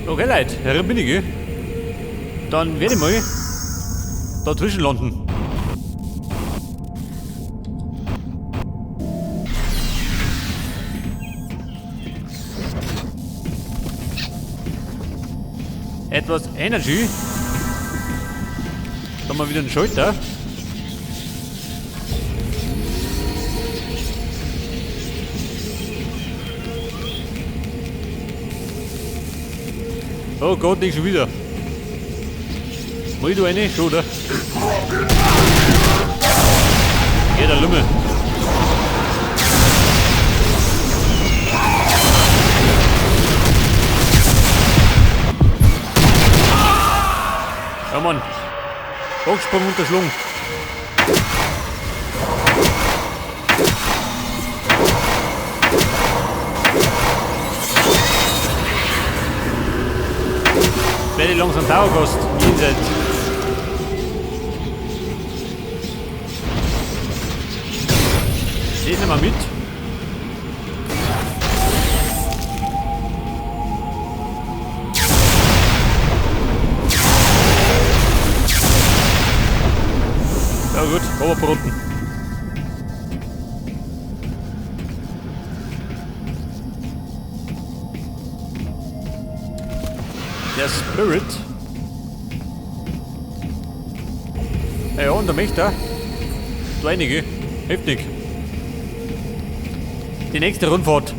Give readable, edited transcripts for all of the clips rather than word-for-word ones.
Okay, Leute, herin bin ich, gell? Dann werde ich mal dazwischen landen. Etwas Energy. Da haben wir wieder einen Schalter. Oh Gott, nicht schon wieder. Mach ich da eine? Schon, oder? Ja, der Lümmel. Ja, Mann. Hochsprung unter Schlung. Jetzt werde ich langsam Dauergast jenseits. Das nehmen wir mit. Ja gut, Oberbroten. Der Spirit. Ja, und der Mächter. Da einige. Heftig. Die nächste Rundfahrt.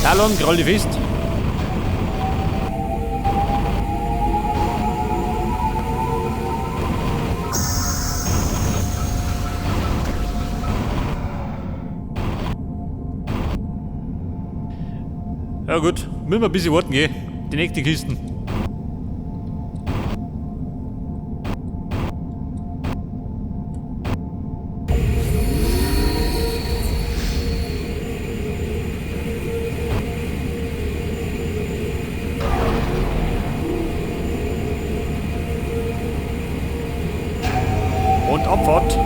Talon, groll dich fest. Ja gut, müssen wir ein bisschen warten gehen. Die nächste Kisten. Und Abfahrt.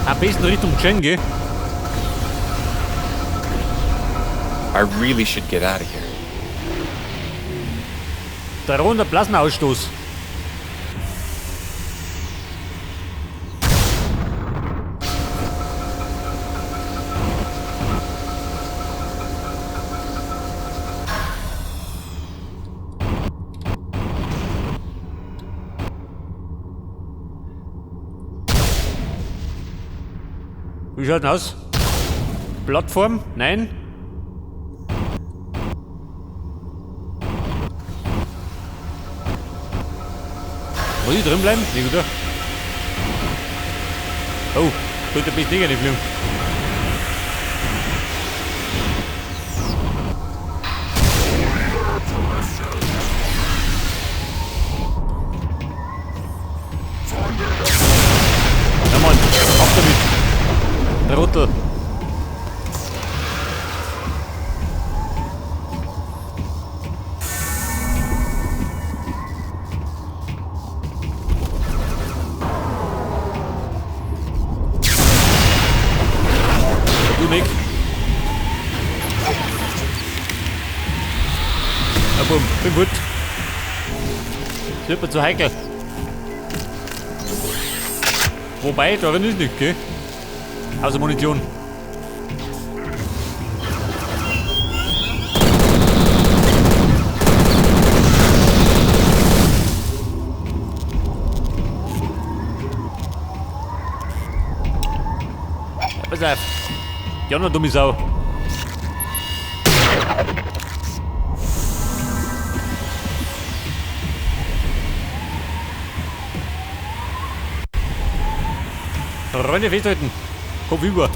Am besten Richtung Chen, gell? I really should get out of here. Drohender Plasmaausstoß. Wie schaut denn aus? Plattform? Nein? Muss ich drin bleiben? Nee, oder? Oh, sollte ein bisschen nicht fliegen. Ja Mann, ab damit. Trottel. Du Nick. Ja, bumm, bin gut. Das wird mir zu heikel. Wobei, darin ist nichts, gell? Außer Munition. Ja, pass auf. Die andere dumme Sau. Freunde, festhalten. Kopf über.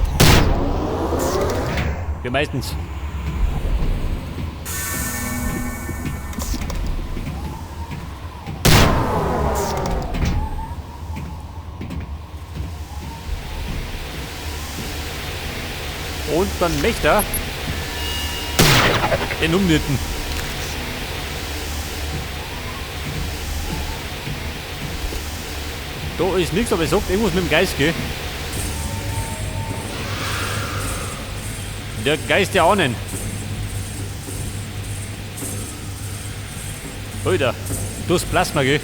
Wir meistens. Und dann Mächter. Den Umnitten. Da ist nichts, aber ich sagt irgendwas mit dem Geist, gell? Der Geist der Ahnen. Alter, das Plasma, gell?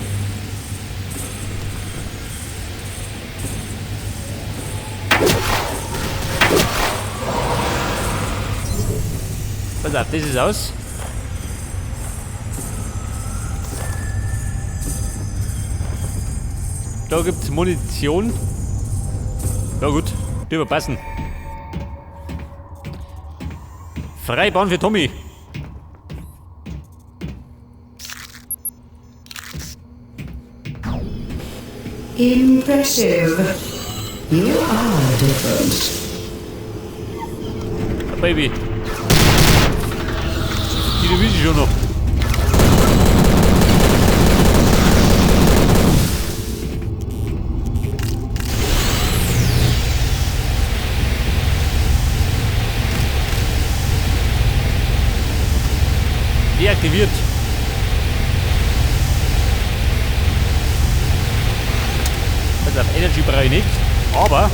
Pass auf, das ist aus. Da gibt's Munition. Ja gut, die wird passen. Freibahn für Tommy. Impressive. You are different. Baby. Die erwische ich schon noch. Deaktiviert. Also auf Energy brauche ich nicht, aber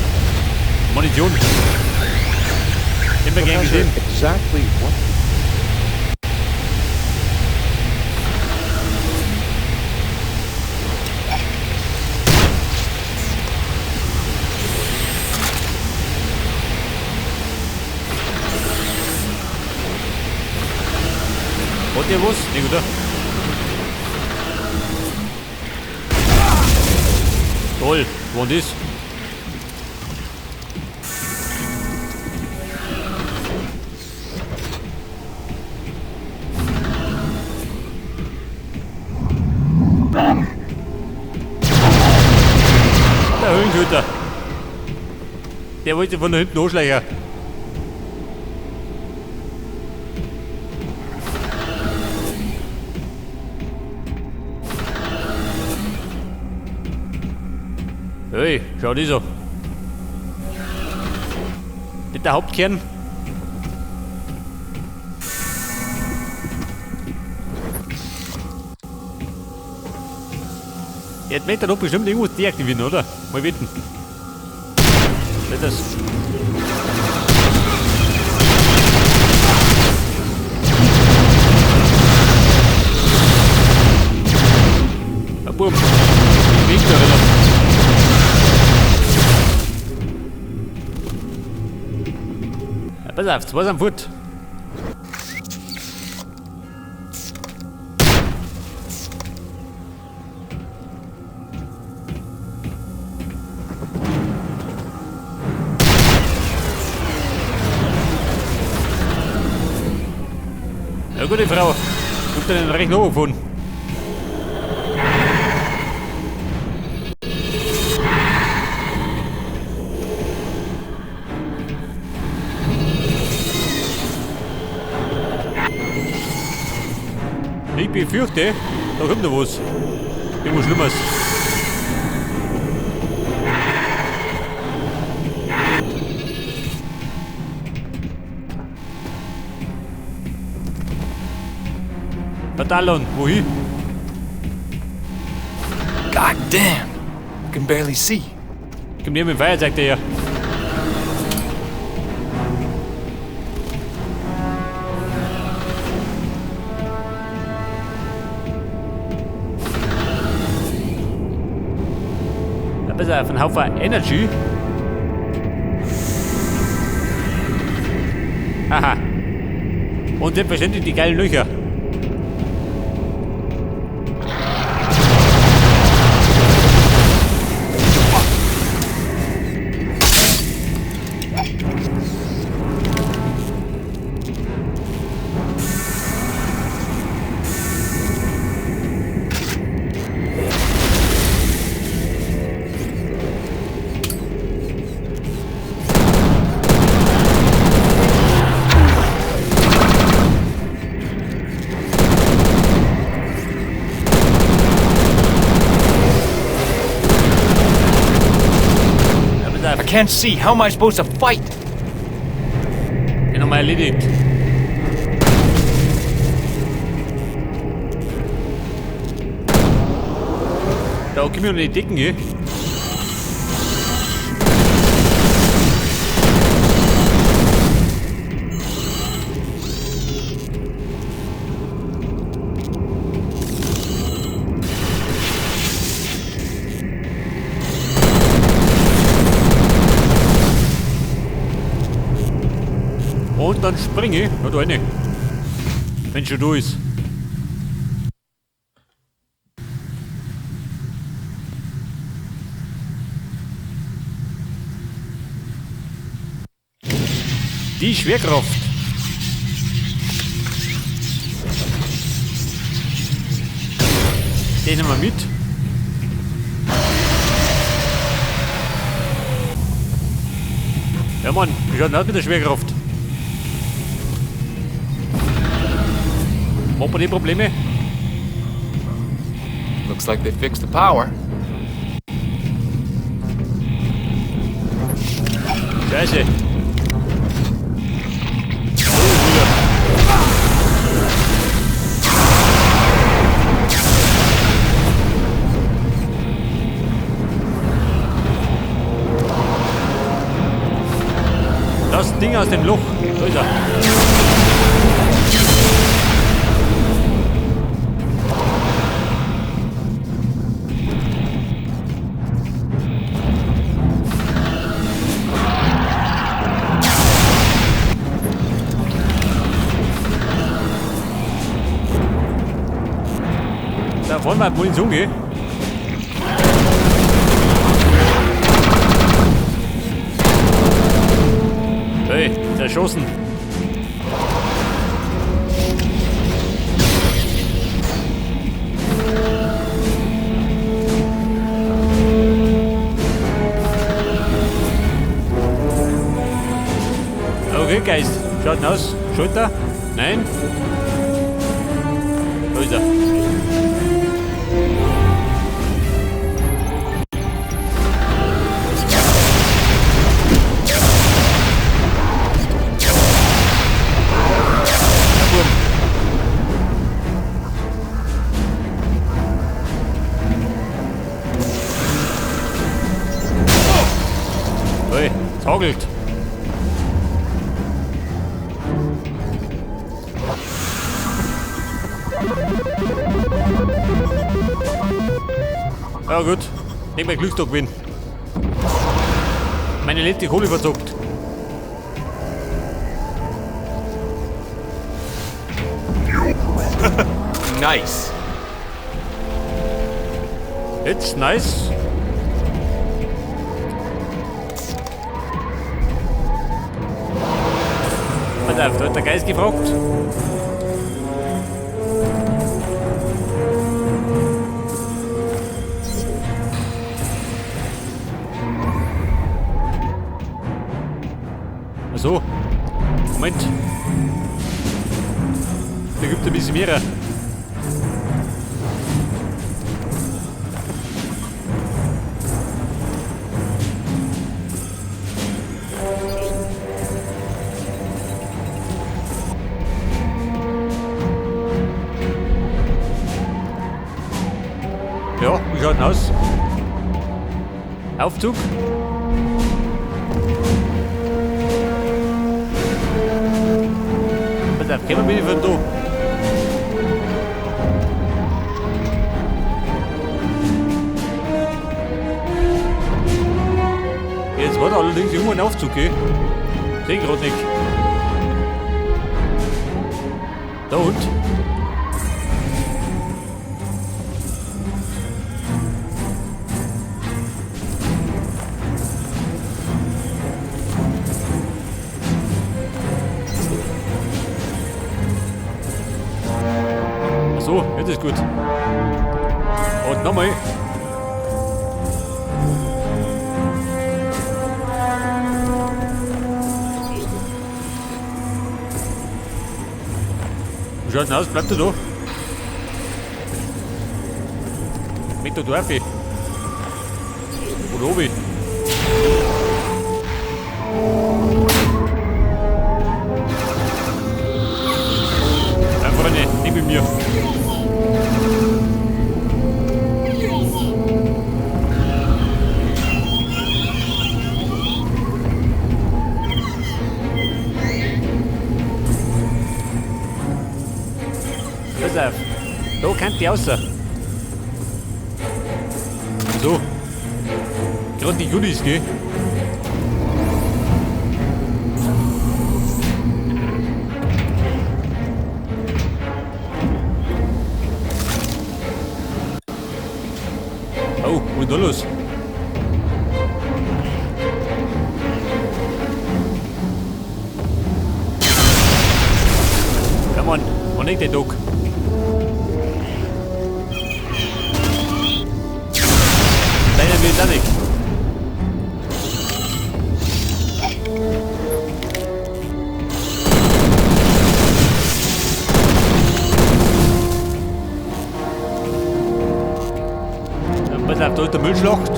Munition. Immer gern gesehen. Exactly what? Hat der was? Nee, oder? Toll, wo denn das? Der Höhlenköter. Der wollte von da hinten anschleichen. Hey, schau das an. Nicht der Hauptkern. Jetzt möchte er doch bestimmt irgendwas deaktivieren, oder? Mal wetten. Was ist das? Ah, Bub. Weg da, oder? Ja, pass auf, zwei sind fort. Ja, gute Frau. Ich hab den Rechner gefunden. Ich befürchte, da kommt noch was. Irgendwas Schlimmes. Talon, wohin? God damn! I can barely see. Komm dir mit dem Feuerzeug daher. Ja, pass auf, ein Haufen Energy. Aha. Und selbstverständlich die geilen Löcher. I can't see. How am I supposed to fight? Den haben wir erledigt. Da komm ich unter die Decken, gell? Und dann springe ich. Ja, da rein. Wenn schon da ist. Die Schwerkraft. Den nehmen wir mit. Ja Mann, wie schaut denn aus mit der Schwerkraft? Macht man die Probleme? Looks like they fixed the power. Scheiße. Das Ding aus dem Loch. Da ist er. Da wollen wir Munition gehen. Hey, zerschossen. Okay, Geist. Schaut aus. Schulter? Nein? Da ist er. Hey, es hagelt. Ja gut, nicht mehr Glückstag gewesen. Meine letzte Kohle verzockt. Nice. It's nice. Pass auf, da hat der Geist gefragt. Ach so. Moment. Da gibt es ein bisschen mehr. Ja, wie schaut denn aus? Aufzug? Pass auf, kommen wir bitte von da. Jetzt war da allerdings irgendwo ein Aufzug, gell? Seh ich grad nicht. Da und? Ach so, jetzt ist gut. Und nochmal. Wie schaut's denn aus? Bleibt er da? Mit der Dorfe. Oder oben. Einfach nicht, nicht mit mir. Pass auf, da kann die raus. So. Gerade die Goodies, gell? Oh, was ist da los? Ja Mann, wann liegt der Dog? Deiner will da nicht. Pass auf, da ist der Müllschlacht.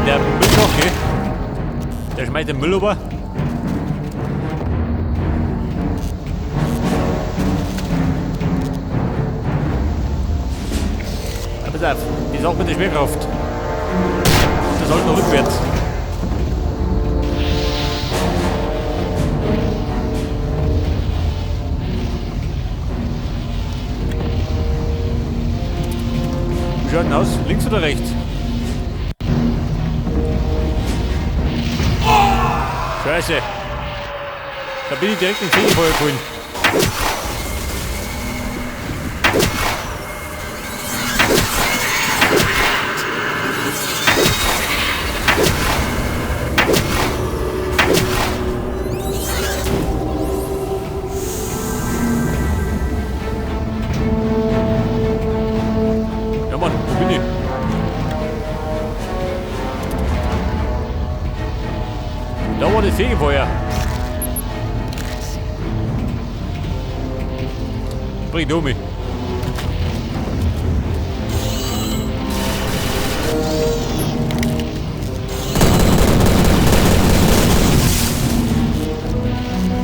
Der Müllschacht, okay. Der schmeißt den Müll rüber. Ja, pass auf, die Sache mit der Schwerkraft. Das halt noch rückwärts. Wie schaut denn aus? Links oder rechts? Scheiße. Da bin ich direkt ins Fegefeuer gefallen. Ja Mann, wo bin ich? Da war das Fegefeuer. Bring du mich.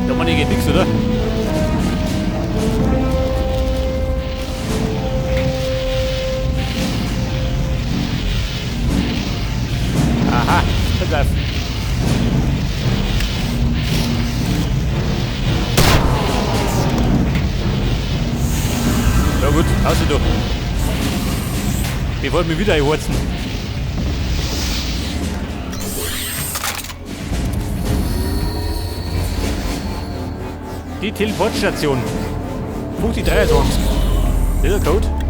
Da Mann, hier geht nichts, oder? Aha, pass auf. Ja gut, außer du. Ich wollte mich wieder einhorzen. Die Teleportstation. 5023. Dieser Code.